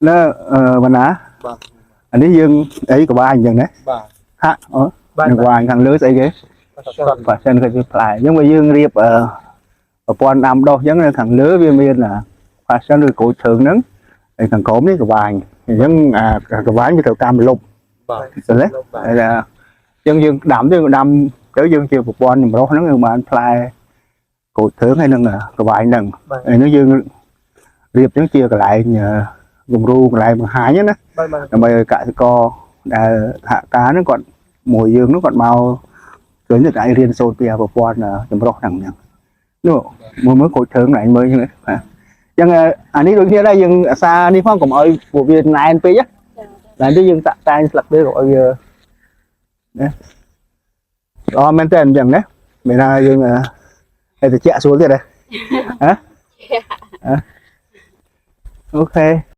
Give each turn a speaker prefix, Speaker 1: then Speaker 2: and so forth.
Speaker 1: ណាអឺបណ្ណា
Speaker 2: បាទ
Speaker 1: អានេះយើងអីក្បាញអញ្ចឹងណា
Speaker 2: បាទ
Speaker 1: ហាក់អូ
Speaker 2: បាទ
Speaker 1: នឹងក្បាញខាងលើស្អីគេ
Speaker 2: បាទ
Speaker 1: passion ក៏ជាផ្លែអញ្ចឹងបើយើងរៀបអឺប្រព័ន្ធដាំដុះអញ្ចឹងនៅខាងលើវាមានអា passion ឬក្រូចឈើហ្នឹងហើយខាងក្រោមនេះក្បាញអញ្ចឹងអាក្បាញវាត្រូវការម្លប់
Speaker 2: បាទ
Speaker 1: ស្អី
Speaker 2: បាទ
Speaker 1: ហើយថាអញ្ចឹងយើងដាំទៅយើងដាំទៅយើងជាប្រព័ន្ធចម្រុះហ្នឹងយើងបានផ្លែក្រូចឈើហើយនឹងក្បាញហ្នឹង
Speaker 2: បាទ
Speaker 1: ហើយហ្នឹងយើងរៀបអញ្ចឹងជាកន្លែងគំរូកន្លែងបង្ហាញណា
Speaker 2: បាទបាទ
Speaker 1: ដើម្បីឲ្យកសិករដែលសហការហ្នឹងគាត់មួយយើងហ្នឹងគាត់មកឃើញតែអាចរៀនសូត្រពីប្រព័ន្ធចម្រុះហ្នឹងអញ្ចឹងនោះមើលមើលក្រូចធើងណែមើលអញ្ចឹងបាទអញ្ចឹងអានេះដូចគ្នាដែរយើងអាសានេះផងកុំឲ្យពួកវាណែនពេកណាណែនទៅយើងតាក់តែងស្លឹកវាកុំឲ្យវាណាល្អមែនតើអញ្ចឹងណាមានថាយើងឲ្យតិចស្រួលទៀតហ៎ហ៎អូខេ